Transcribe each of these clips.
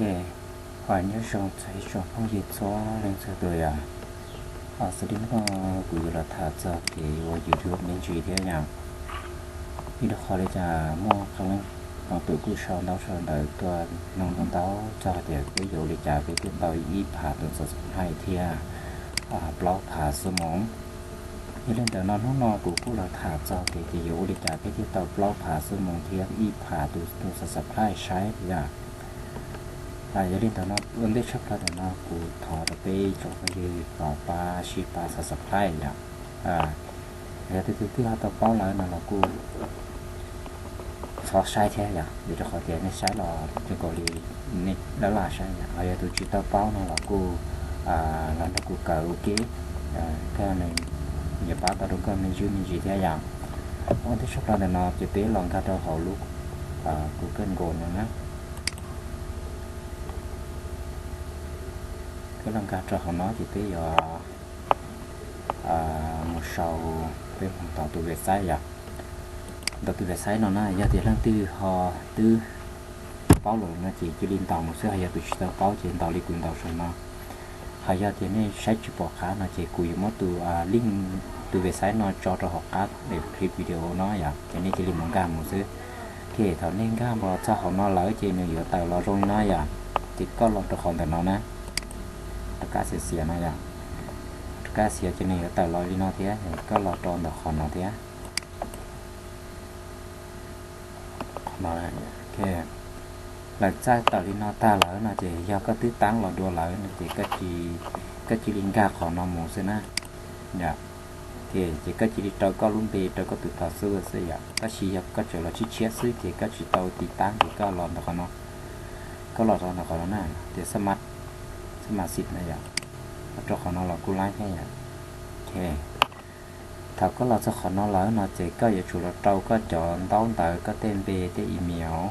Ok, nyob zoo txog ib tsoom phooj ywg txhua leej txhua tus yom. Xws li hnub no kuv yuav los tham txog kev ua YouTube me ntsis thiab yom. Vim rau qhov li cas muaj qee leej qee tus kuj sau ntaub sau ntawv tuaj nug ntau ntau txog hais tias peb yuav ua li cas peb thiaj tau ib phav tus subscribe thiab plaub phav xuab moos. Yog li ntawd no hnub no kuv kuj los tham txog kev tias yuav ua li cas peb thiaj tau plaub phav xuab moos thiab ib phav tus tus subscribe saib yom. Yog li ntawd no ua ntej tshaj plaws ntawm no kuv thov rau peb tsoom phooj ywg los pab sib pab subscribe yom. Yog tus twg twb ho tau paub lawm no los kuj txhob saib thiab yom, vim rau qhov tias nej saib los zoo nkaus li nej laj laj saib yom. Ho yog tus tsis tau paub no los kuj los nrog kuv kawm ua ke, thiaj nws yuav pab tau rau koj me ntsis me ntsis thiab yom. Ua ntej tshaj plaws ntawm no ces peb los nkag rau hauv lub Google no na. Peb los nkag rau hauv no ces peb yuav mus sau, peb mus ntaus tus website yom. Ntaus tus website no na, yog tias leej twg ho twb paub lawm no ces cia li ntaus mus xwb, ho yog tus tsis tau paub ces ntaus li kuv ntaus saum no. Ho yog tias nej saib tsis pom qab no ces kuv yuav muab tus link tus website no tso rau hauv qab clip video no yom, ces nej cia li mus nkag mus xwb. Ok, thaum nej nkag mus txog hauv no lawm ces nws yuav tawm los zoo li no yom. Ces koj los rau qhov ntawm no na, rov qab xiav xiav no yom, rov qab xiav ces nws yuav tawm los li no thiab, koj los rau ntawm qhov no thiab. Lawv txawj tawm li no tag lawm no ces yog koj twb tab los dua lawm no ces koj cia li nkag qhov no mus xwb na. Ces koj cia li rau koj lub npe rau koj tus password xwb yom, tab sis yog koj tseem los tshiab tshiab xwb ces koj tsis tau tiv tab ces koj los ntawm qhov no, koj los rau ntawm qhov no na, ces xab mas, xab mas xim na yom, rau qhov no los kuj laib thiab yom. Thaum koj los txog qhov no lawm no ces koj yuav tsum los rau koj cov ntaub ntawv, koj tej npe tej email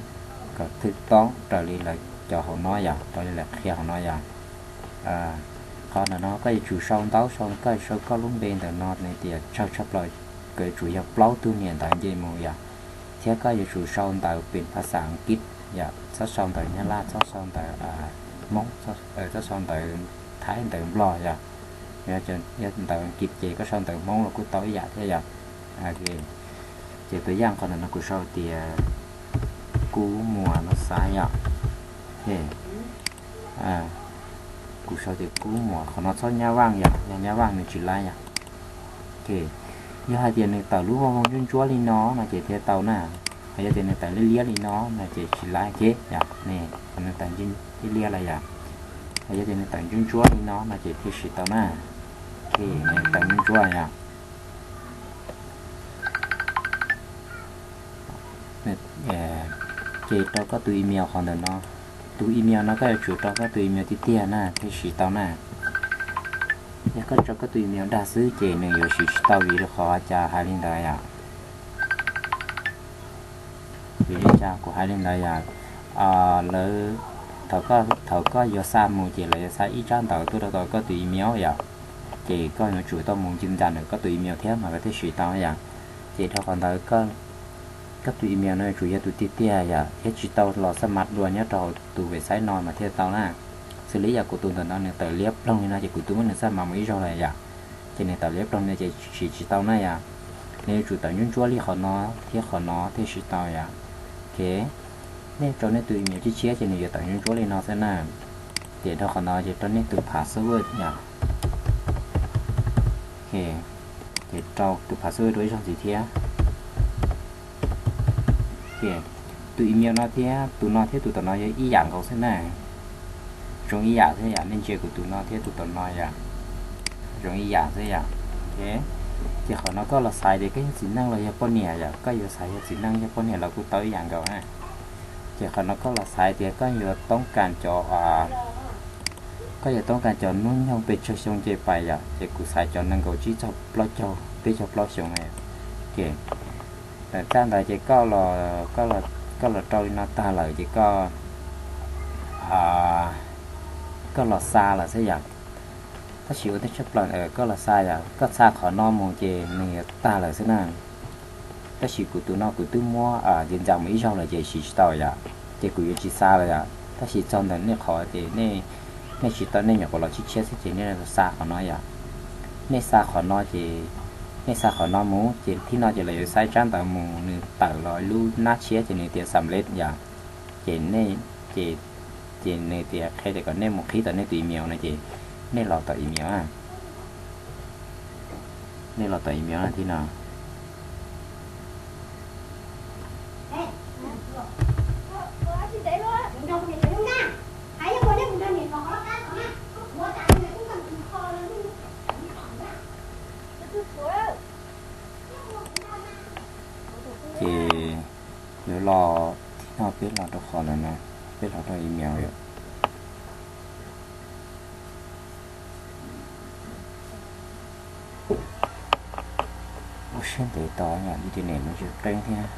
kom thwj toob raws li lawv cov hauv no yom, raws li lawv qhia hauv no yom. Qhov ntawm no koj yuav tsum sau ntaub sau, koj sau koj lub npe ntawm no nws tias tsawg tshaj plaws, koj yuav tsum yog plaub tug niam ntawv nce mus yom, thiab koj yuav tsum sau ntawv pem phas xas Askiv yom, txhob sau ntawv Nyab Laj, txhob sau ntawv Hmoob, txhob sau ntawv Thaib ntawv Nplog yom. Yog ntawv Askiv ces koj sau ntawv Hmoob los kuj tau ib yam thiab yom. Ces tus yaj qhov ntawm no kuv sau tias Kub Muas no xav yom. Kuv sau tias Kub Muas, qhov no txhob Nyab Vaj yom, yog Nyab Vaj nws tsis laib yom. Yog hais tias nws tawm lub vooj vooj ntsuab ntsuab li no no ces thiaj tau na. Hos yog tias nws tawm liab liab li no no ces tsis laib thiab yom. Nws tawm liab liab lawm yom. Hos yog tias nws tawm ntsuab ntsuab li no no ces thiaj siv tau na. Nws tawm ntsuab ntsuab yom. Ces rau koj tus email qhov ntawm no. Tus email no koj yuav tsum rau koj tus email tiag tiag na thiaj siv tau na. Yog koj tso koj tus email dag xwb ces nws yuav siv tsis tau vim rau qhov cas hais li ntawd yom. Vim li cas kuv hais li ntawd yom, lawv, thaum koj yuav xa mus ces lawv yuav xa ib tsab ntawv tuaj rau koj tus email yom. Ces koj yuav tsum tau mus ncig ntsa ntawm koj tus email thiab mas koj thiaj siv tau yom. Ces rau qhov ntawd koj tus email no yuav tsum yog tus tiag tiag yom, thiab tsis tau los xab mas dua nyob rau hauv tus website no mas thiaj tau na. Xws li yam kuv tus ntawm no nws tawm liab ploog li no ces kuv twb muab nws xab mas mus ib zaug lawm yom. Ces nws tawm liab ploog li no ces siv tsis tau na yom. Nws yuav tsum tawm ntsuab ntsuab li qhov no thiab qhov no thiaj siv tau yom. Ok, nej tso nej tus email tshiab tshiab ces nws yuav tawm ntsuab ntsuab li no xwb na. Ces rau qhov no ces rau nej tus password yom. Ces rau tus password dua ib zaug ntxiv thiab. Tus email no thiab tus no thiab tus tom no yog ib yam nkaus xwb na. Zoo ib yam xwb yom, nej ntsia kuv tus no thiab tus tom no yom, zoo ib yam xwb yom. Ces qhov no koj los xaiv tias koj yog txiv neej los yog poj niam yom, koj yuav xaiv yog txiv neej yog poj niam los kuj tau ib yam nkaus na. Ces qhov no koj los xaiv tias koj yuav toob kas cov, koj yuav toob kas cov hnub nyoog pes tsawg xyoo nce pais yom, ces kuv xaiv cov nees nkaum tsib txog plaub caug, peb caug plaub xyoo na. Ces tawm tag ntawd ces koj los rau li no tag lawm ces koj, koj los xa lawm xwb yom. Tab sis ua ntej tshaj plaws koj los xa yom, koj xa qhov no mus ces nws yuav tag lawm xwb na. Tab sis kuv tus no kuv twb muab ncig ntsa mus ib zaug lawm ces siv tsis tau yom, ces kuv yuav tsis xa lawm yom. Tab sis txog ntawm nej qhov ces nej, nej tsis tau, nej nyuam qhuav los tshiab tshiab xwb ces nej xa qhov no yom. Nej xa qhov no ces, nej xa qhov no mus ces thib no ces lawv yuav xa tsab ntawv mus nws tawm los lub nab tshiab ces nws tias xam lej yom. Ces nej, ces, ces nws tias qhia tias kom nej mus qhib tau nej tus email no ces nej los tau email, nej los tau email no thib no. Ces yuav los thib no peb los rau qhov lawm no, peb los rau email yom. Ua siab ntev tos yom, internet no tsis qeeb thiab.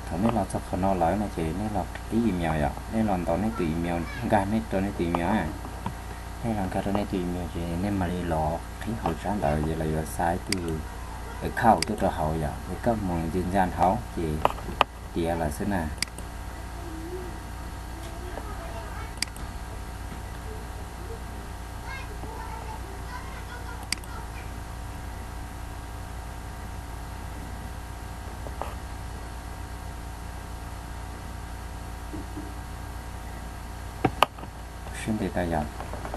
Thaum nej los txog qhov no lawm no ces nej los qhib email yom, nej los ntaus nej tus email, nkag nej rau nej tus email. Nej los nkag rau nej tus email ces nej mam li los qhib hauv tsab ntawv ces lawv yuav xa ib tug account tuaj rau hauv yom, ces koj mus ntxi ntxan hauv ces tiav lawm xwb na. Siab ntev tas yom,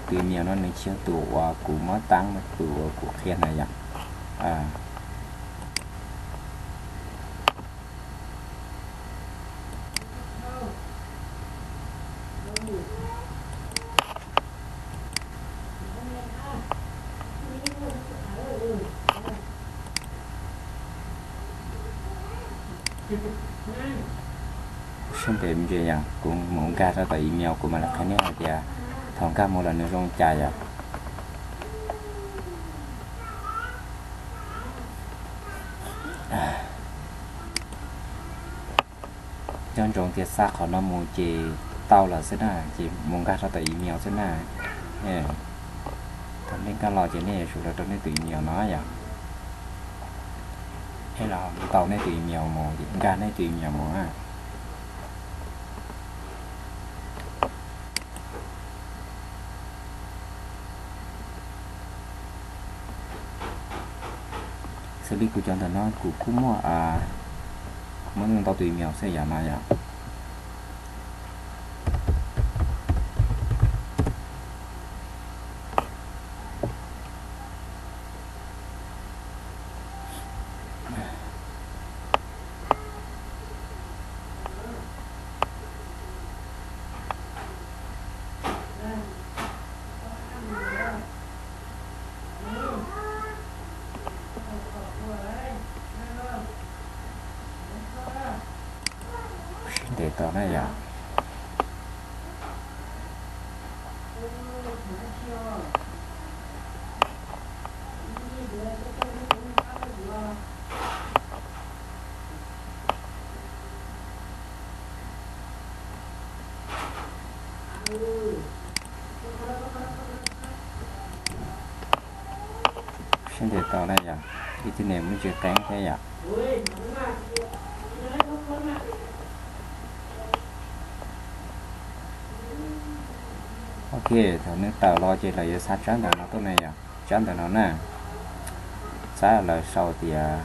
tus email no nws tsis yog tus uas kuv muab taab, tus uas kuv qhia na yom. Siab ntev me ntsis yom, kuv mus nkag rau tom email kuv mam li qhia nej hais tias thaum nkag mus los nws zoo cas yom. Nco ntsoov tias xa qhov no mus ces tau lawm xwb na, ces mus nkag rau tom email xwb na. Thaum nej nkag los ces nej yuav tsum los rau nej tus email no yom. Nej los ntaus nej tus email mus, nkag nej tus email mus na. Xws li kuv cov ntawm no kuv kuj muaj, muab ntau tus email xwb yom no yom. Siab ntev tos na yom. Siab ntev tos na yom, ib tug ne muaj tsis qeeb thiab yom. Ok, thaum nws tawm los ces lawv yuav xa tsab ntawv no tuaj na yom, tsab ntawv no na, tsab lawv sau tias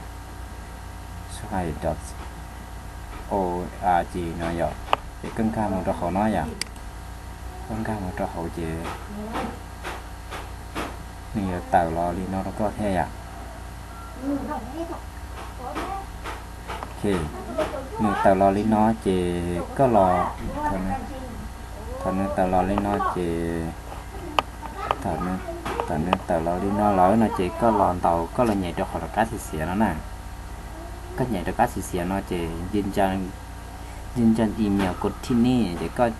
suhai dot org no yom, ces koj nkag mus rau hauv no yom, koj nkag mus rau hauv ces nws yuav tawm los li no rau koj thiab yom. Ok, nws tawm los li no ces koj los, thaum nws tawm los li no ces, thaum nws tawm los li no lawm no ces koj los ntaus, koj los nyem rau qhov rov qab xiav xiav no na. Koj nyem rov qab xiav xiav no ces nci ntsa email kod thib nej ces koj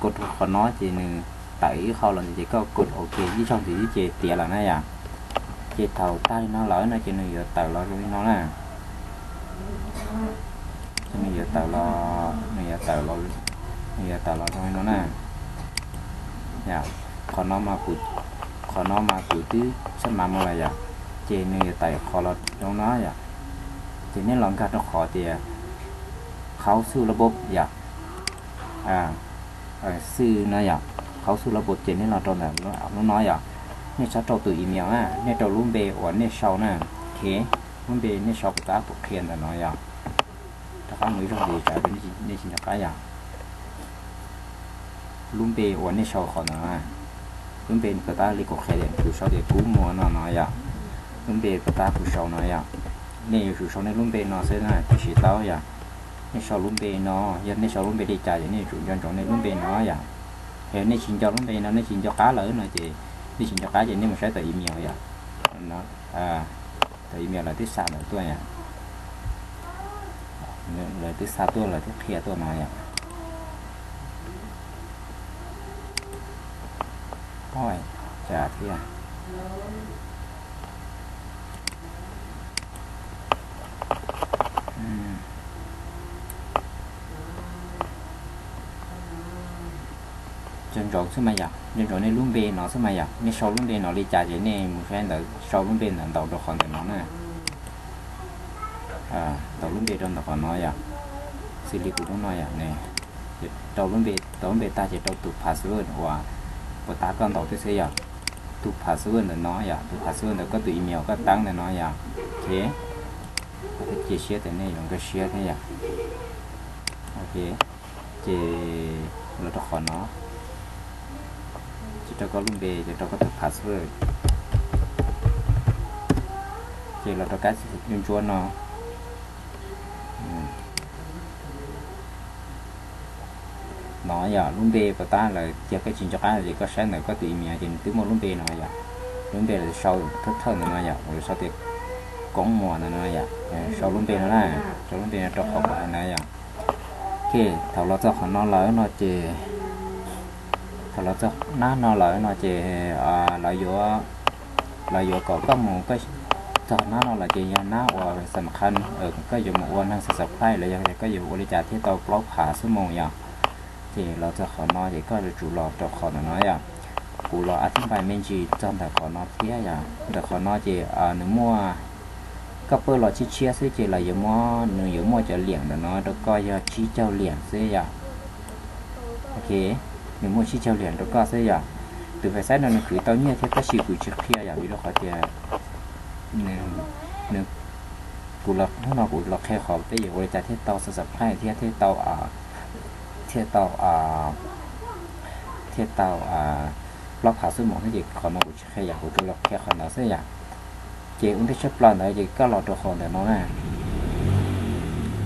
kod rau qhov no ces nws tawm ib qho los ces koj kod ok ib zaug ntxiv ces tiav lawm na yom. Ces thaum tag li no lawm no ces nws yuav tawm los zoo li no na. Ces nws yuav tawm los, nws yuav tawm los, Nws yuav tawm los zoo li no na. Qhov no, qhov no mas kuv twb sab mav mus lawm yom, ces nws yuav tawm qhov los zoo no yom. Ces nej los nkag rau qhov tias qhauv xuj lab bob yom, xwb no yom, qhauv xuj lab bob ces nej los rau ntawm lub no yom. Nej txhob rau tus email na, nej rau lub npe uas nej sau na. Ok, lub npe nej sau puas tab kuv qhia ntawm no yom. Rov qab mus ib zaug ntxiv tsam nej tsis nco qab yom. Lub npe uas nej sau qhov ntawd, lub npe puas tab li kuv qhia tias kuv sau tias Kub Muas no no yom. Lub npe puas tab kuv sau no yom. Nej yuav tsum sau nej lub npe no xwb na, thiaj siv tau yom. Nej sau lub npe no, yog nej sau lub npe li cas ces nej yuav tsum nco ntsoov nej lub npe no yom. Yog nej tsis nco lub npe no, nej tsis nco qab lawm no ces, nej tsis nco qab ces nej mus saib tawm email yom. Tawm email lawv twb xa lawm tuaj yom. Lawv twb xa tuaj, lawv twb qhia tuaj no yom. Cas thiab. Nco ntsoov xwb mas yom, nco ntsoov nej lub npe no xwb mas yom. Nej sau lub npe no li cas ces nej mus saib ntawd, sau lub npe ntawd ntaus rau qhov ntawm no na. Ntaus lub npe rau ntawm qhov no yom, xws li kuv lub no yom. Ces rau lub npe, rau lub npe tag ces rau tus password uas puas tab koj ntaus twb xwb yom. Tus password ntawm no yom, tus password ntawm koj tus email koj tab ntawm no yom. Ok, cia siab tias nej yuav nkag siab thiab yom. Ok, ces los rau qhov no, ces rau koj lub npe, ces rau koj tus password, ces los rau kab ntsuab no. No yog lub npe puas tab lawm, cia koj tsis nco qab ces koj saib ntawm koj tus email ces nws twb muaj lub npe no yom. Lub npe lawv sau thawj thawj ntawm no yom, lawv sau tias Koob Muas ntawm no yom. Sau lub npe no na, sau lub npe no rau qhov kuv hais ntawd yom. Ok, thaum los txog qhov no lawm no ces, thaum los txog nab no lawm no ces lawv yuav, lawv yuav kom koj mus, koj txog nab no lawm ces yog nab uas xam qha, koj yuav mus ua neeg subscribe los yog koj yuav ua li cas thiaj tau plaub phav xuab moos yom. Ces los txog qhov no ces koj yuav tsum los rau qhov ntawm no yom. Kuv los a thib npais me ntsis txog ntawm qhov no thiab yom. Ntawm qhov no ces nws muaj, koj pab los tshiab tshiab xwb ces lawv yuav muab, nws yuav muaj cov liam ntawm no rau koj yog tsib caug liam xwb yom. Ok, nws muaj tsib caug liam rau koj xwb yom. Tus website no nws khwv tau nyiaj thiab tab sis kuv tsis qhia yom, vim rau qhov tias nws, kuv los hnub no kuv los qhia qhov peb yuav ua li cas thiaj tau subscribe thiab thiaj tau, thiaj tau, thiaj tau plaub phav xuab moos xwb ces qhov no kuv tsis qhia yom, kuv tsuas los qhia qhov ntawd xwb yom. Ces ua ntej tshaj plaws ntawd ces koj los rau qhov ntawm no na,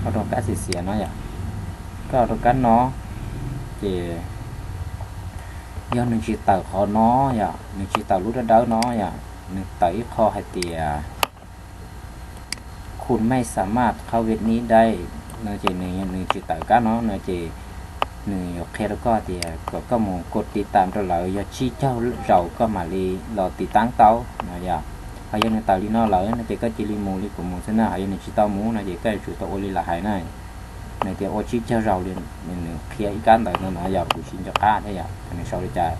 koj rau kab xiav xiav no yom, koj los rau kab no, ces yog nws tsis tawm qhov no yom, nws tsis tawm lub dawb dawb no yom, nws tawm ib qho hais tias Khun Mej Xa Maj Khau Viet Ni Dai no ces nws tsis tawm kab no no ces nws yuav qhia rau koj tias kom koj mus kos tiv tam rau lawv yog tsib caug zaus koj mam li los tiv taab tau no yom. Ho yog nws tawm li no lawm no ces koj cia li mus li kuv mus xwb na, ho yog nws tsis tau mus no ces koj yuav tsum tau ua li lawv hais na. Nws tias ua tsib caug zaus li, nws qhia ib kab ntawd no no yog kuv tsis nco qab thiab yom, nws sau li cas.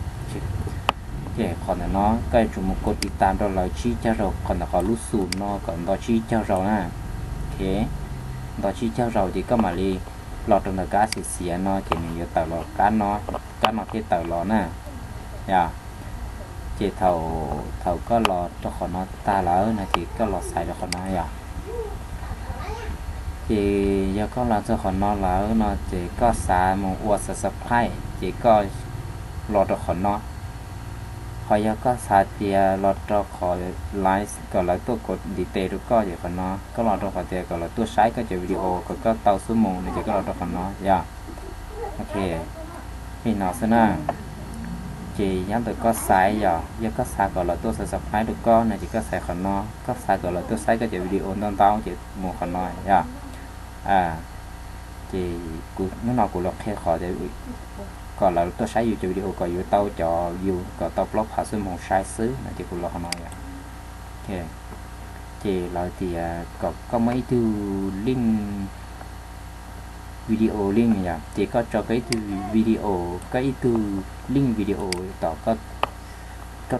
Ces qhov ntawm no koj yuav tsum mus kos tiv tam rau lawv tsib caug zaus, qhov ntawm qhov lub xus no kom nto tsib caug zaus na. Ok, nto tsib caug zaus ces koj mam li los rau ntawm kab xiav xiav no ces nws yuav tawm los, kab no thiaj tawm los na yom. Ces thaum, thaum koj los rau qhov no tag lawm no ces koj los xaiv rau qhov no yom. Ces yog koj los txog qhov no lawm no ces koj xav mus ua subscribe ces koj los rau qhov no. Ho yog koj xav tias los rau qhov like kom lawv tuaj kos ntiv tes rau koj ces qhov no, koj los rau qhov tias kom lawv tuaj saib koj cov video kom koj tau xuab moos no ces koj los rau qhov no yom. Ok, li no xwb na. Ces nyob ntawm koj xaiv yom, yog koj xav kom lawv tuaj subscribe rau koj no ces koj xaiv qhov no, koj xav kom lawv tuaj saib koj cov video ntau ntau ces mus qhov no yom. Ces hnub no kuv los qhia qhov kom lawv tuaj saib yus cov video kom yus tau cov view kom tau plaub phav xuab moos saib xwb no ces kuv los qhov no yom. Ces lawv tias kom koj muab ib tug link video link yom, ces koj tso koj ib tug video, koj ib tug link video tom koj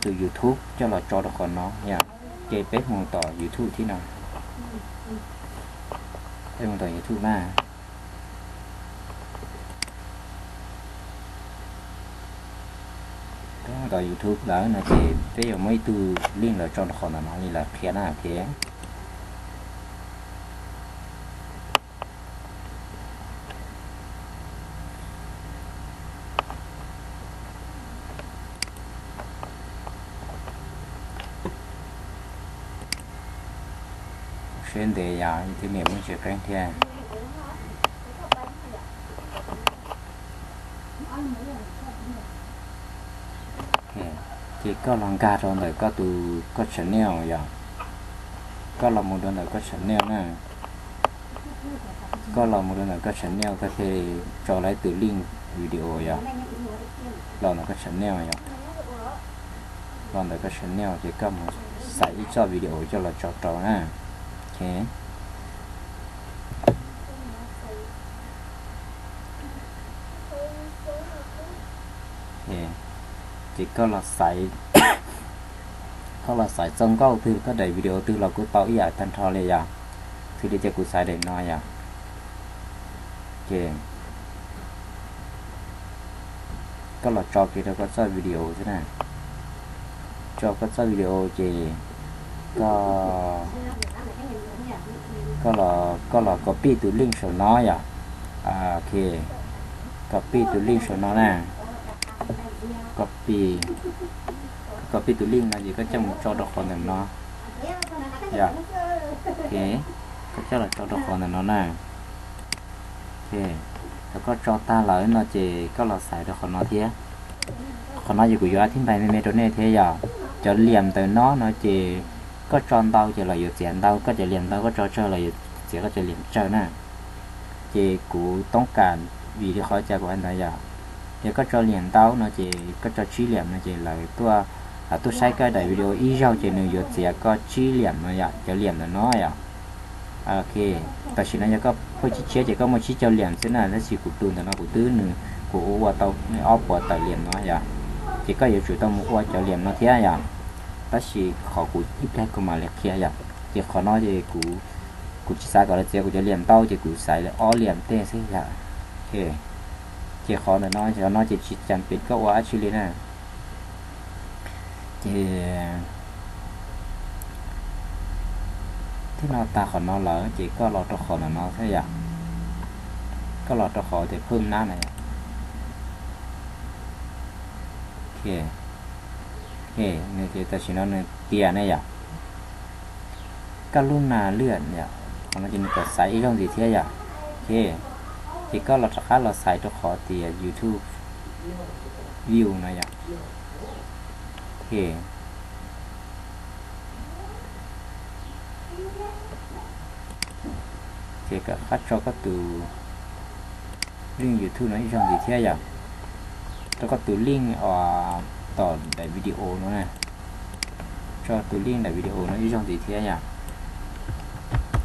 tus YouTube coj los tso rau qhov no yom. Ces peb mus tom YouTube thiab no, peb mus tom YouTube na. Peb mus tom YouTube lawm no ces peb yuav muab ib tug link lawv tso rau qhov ntawm no li lawv qhia na, ok. Siab ntev yom, twb niam muaj ntsis qeeb thiab. Ces koj los nkag rau ntawm koj tus, koj channel yom. Koj los mus rau ntawm koj channel na. Koj los mus rau ntawm koj channel, koj thiaj li tso lawv tus link video yom. Los ntawm koj channel yom. Los ntawm koj channel ces koj mus xaiv ib txoj video coj los tso rau na. Ok. Ces koj los xaiv, koj los xaiv txoj nkauj twg, koj daim video twg los kuj tau ib yam tag nrho li yom. Xws li ces kuv xaiv daim no yom. Ces koj los tso kiag rau koj txoj video xwb na. Tso koj txoj video ces koj, koj los, koj los copy tus link saum no yom. Ok, copy tus link saum no na. Copy, copy tus link no ces koj coj mus tso rau qhov ntawm no yom. Ok, koj coj los tso rau qhov ntawm no na. Ok, thaum koj tso tag lawm no ces koj los xaiv rau qhov no thiab. Qhov no ces kuv yuav ob thib npais me me rau nej thiab yom. Cov liam ntawm no no ces koj tso ntau ces lawv yuav txiav ntau, koj cov liam ntau koj tso tsawg lawv yuav txiav koj cov liam tsawg na. Ces kuv toob kas vim li qhov cas kuv hais ntawd yom. Yog koj tso liam ntau no ces koj tso tsib liam no ces lawv tuaj, lawv tuaj saib koj daim video ib zaug ces nws yuav txiav koj tsib liam no yom, cov liam ntawm no yom. Ok, tam sim no yog koj phoj tsib tshiab ces koj muaj tsib caug liam xwb na, tab sis kuv tus ntawm no kuv twb, nws, kuv ua ua tau ob puas tawm liam no yom. Ces koj yuav tsum tau mus ua cov liam no thiab yom. Tab sis qhov kuv ib pliag kuv mam li qhia yom. Ces qhov no ces kuv, kuv tsis xav kom lawv txiav kuv cov liam ntau ces kuv xaiv li ob liam tej xwb yom. Ok, ces qhov ntawm no, qhov no ces tsis cas pem koj ua dab tsi li na. Ces thib no tag qhov no lawm ces koj los rau qhov ntawm no thiab yom. Koj los rau qhov tias phwj nab na yom. Ok, nws tias tam sim no nws tias ne yom. Koj lub nas lwj yom, qhov no ces nws kom xaiv ib zaug ntxiv thiab yom. Ok, ces koj los rov qab los xaiv rau qhov tias YouTube view no yom. Ok, ces kom qab tso koj tus link YouTube no ib zaug ntxiv thiab yom. Tso koj tus link uas tom daim video no na. Tso tus link daim video no ib zaug ntxiv thiab yom.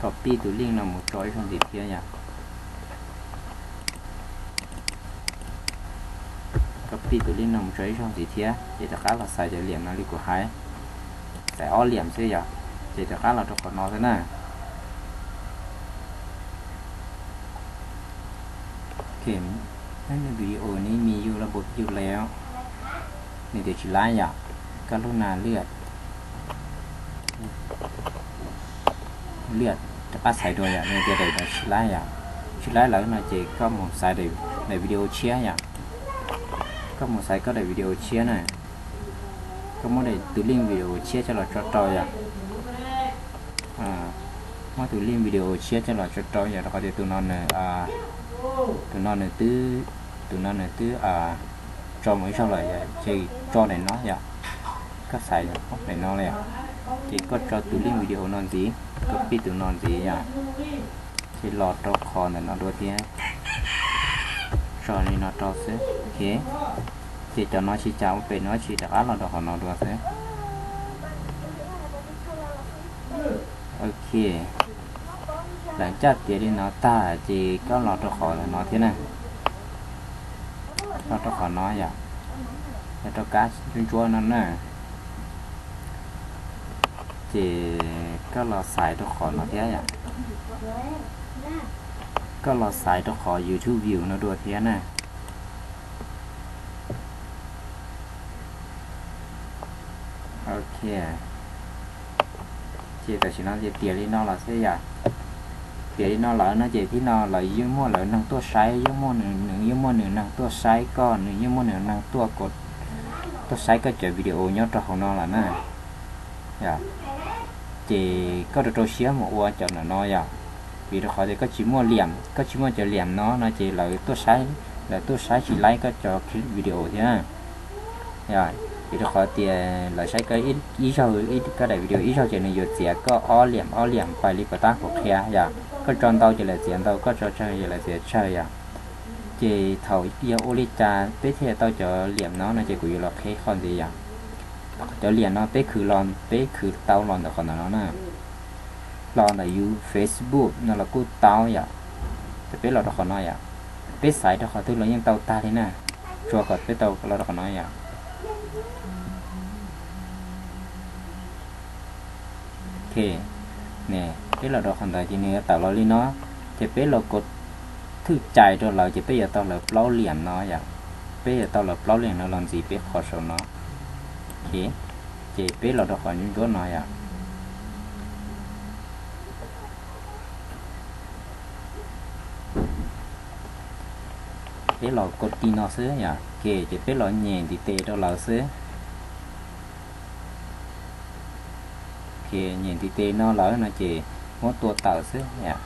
Copy tus link no mus tso ib zaug ntxiv thiab yom. Copy tus link no mus tso ib zaug ntxiv thiab ces rov qab los xaiv cov liam no li kuv hais. Xaiv ob liam xwb yom, ces rov qab los rau qhov no xwb na. Ok, videoนี้มีอยู่ระบบอยู่แล้ว nws tias tsis laib yom. Koj lub nas lwj, lwj, rov qab xaiv dua yom, nws tias daim no tsis laib yom. Tsis laib lawm no ces koj mus xaiv daim video tshiab yom. Koj mus xaiv koj daim video tshiab na. Koj muab daim tus link video tshiab coj los tso rau yom. Muab tus link video tshiab coj los tso rau yom, rau qhov tias tus no nws, tus no nws twb, tus no nws twb tso mus ib zaug lawm yom, ces tso daim no yom. Koj xaiv daim no li yom, ces koj tso tus link video no ntxiv, copy tus no ntxiv yom. Ces los rau qhov ntawm no dua thiab, tso li no rau xwb. Ok, ces cov no tsis cas ua pem no tsis, rov qab los rau qhov no dua xwb. Ok, Lawv caj tiav li no tag ces koj los rau qhov no thiab na. Los rau qhov no yom, los rau kab ntsuab ntsuab no na. Ces koj los xaiv rau qhov no thiab yom. Koj los xaiv rau qhov YouTube view no dua thiab na. Ok. Ces tam sim no ces tiav li no los xwb yom. Tiav li no lawm no ces thib no lawv yeej muaj lawv neeg tuaj saib, yeej muaj nws, nws yeej muaj nws neeg tuaj saib koj, nws yeej muaj nws neeg tuaj, tuaj saib koj cov video nyob rau hauv no lawm na. Ces koj rau rau siab mus ua cov ntawm no yom. Vim rau qhov tias koj tsis muaj liam, koj tsis muaj cov liam no no ces lawv tuaj saib, lawv tuaj saib tsis laib koj cov clip video thiab. Vim rau qhov tias lawv saib koj ib zaug, koj daim video ib zaug ces nws yuav txiav koj ob liam ob liam pais li puas tab kuv qhia yom. Koj tso ntau ces lawv txiav ntau, koj tso tsawg ces lawv txiav tsawg yom. Ces thaum yog ua li cas peb thiaj tau cov liam no no ces kuv yuav los qhia qhov ntxiv yom. Cov liam no peb khwv los, peb khwv tau los ntawm qhov ntawm no na. Los ntawm yus Facebook no los kuj tau yom. Ces peb los rau qhov no yom. Peb xaiv rau qhov twg los yeej tau tag li na. Tsuas kom peb tau los rau qhov no yom. Ok, peb los rau qhov ntawd ces nws yuav tawm los li no. Ces peb los kov thwj cai rau lawv ces peb yuav tau lawv plaub liam no yom. Peb yuav tau lawv plaub liam no los ntxiv peb qhov saum no. Ok, ces peb los rau qhov ntsuab no yom. Peb los kov tis no xwb yom. Ok, ces peb los nyem ntiv tes rau lawv xwb. Ok, nyem ntiv tes no lawm no ces muab tua tawm xwb yom.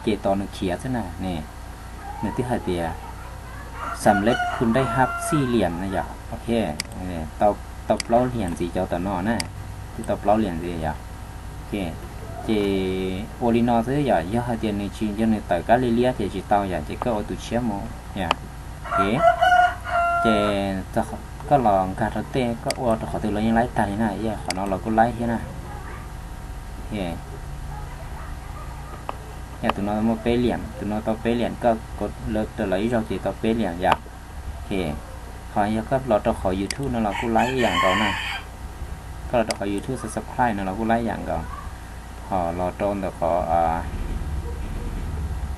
Ces tos nws khiav xwb na ne. Nws twb hais tias xam lej khun dej hab txij liam no yom. Ok, tau plaub liam ntxiv cov tom no na. Twb tau plaub liam ntxiv yom. Ok, ces ua li no xwb yom. Yog hais tias nws tsis, yog nws tawm kab li liab ces tsis tau yom, ces koj ua tus tshiab mus yom. Ok, ces koj los nkag rau tej, koj ua rau qhov twg los yeej laib tag li na, qhov no los kuj laib thiab na. Yog tus no muaj peb liam, tus no tau peb liam, koj kov rau lawv ib zaug ces tau peb liam yom. Ok, ho yog koj los rau qhov YouTube no los kuj laib ib yam nkaus na. Koj los rau qhov YouTube subscribe no los kuj laib ib yam nkaus. Ho los rau ntawm qhov,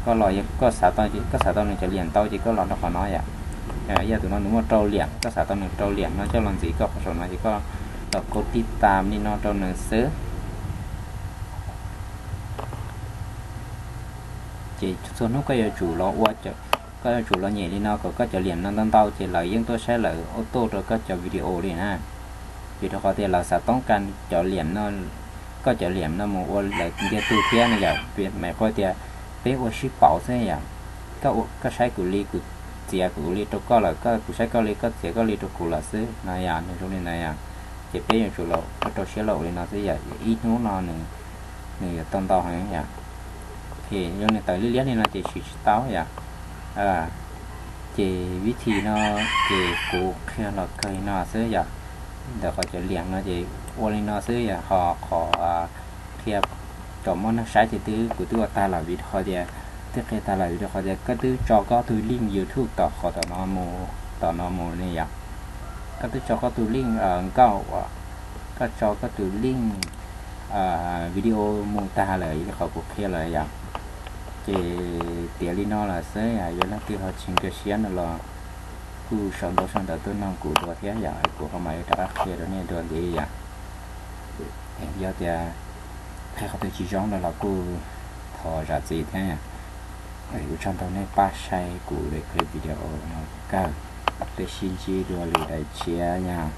koj los, koj xav tau, koj xav tau nws cov liam ntau ces koj los rau qhov no yom. Yog tus no nws muaj rau liam, koj xav tau nws rau liam no coj los ntxiv koj qhov saum no ces koj los kov tij tam li no rau nws xwb. Ces txhua hnub koj yuav tsum los ua, koj yuav tsum los nyem li no kom koj cov liam no ntau ntau ces lawv yeej tuaj saib lawv auto rau koj cov video li na. Vim rau qhov tias lawv xav toob kas cov liam no, koj cov liam no mus ua lawv ntiag tug thiab no yom. Vim mas qhov tias peb ua sib pauv xwb yom. Koj saib kuv li kuv txiav kuv li rau koj lawm, kuv saib koj li koj txiav koj li rau kuv lawm xwb no yom, nws zoo li ntawd yom. Ces peb yuav tsum los rau siab los ua li no xwb yom, ib hnub no nws yuav tau ntau heev yom. Ces yog nws tawm liab liab li no ces siv tsis tau yom. Ces vib thim no ces kuv qhia los kawg li no xwb yom. Ntawm qhov cov liam no ces ua li no xwb yom, ho qhov qhia kom muaj neeg saib ces twb, kuv twb ua tag lawm vim rau qhov tias, twb qhia tag lawm vim rau qhov tias koj twb tso koj tus link YouTube tom qhov tom no mus, tom no mus li yom. Koj twb tso koj tus link nkauj, koj tso koj tus link video mus tag lawm, qhov kuv qhia lawm yom. Ces tiav li no lawm xwb, yog leej twg ho tsis nkag siab no los kuj sau ntawv sau ntawv tuaj noog kuv dua thiab yom, kuv ho mam li rov qab qhia rau nej dua ntxiv yom. Yog tias qhia qhov twg tsis zoo no los kuj thov zam txim thiab. Kuv tsaug ntau nej pab saib kuv daim clip video no kawg, peb sib ntsib dua lwm daim tshiab yom.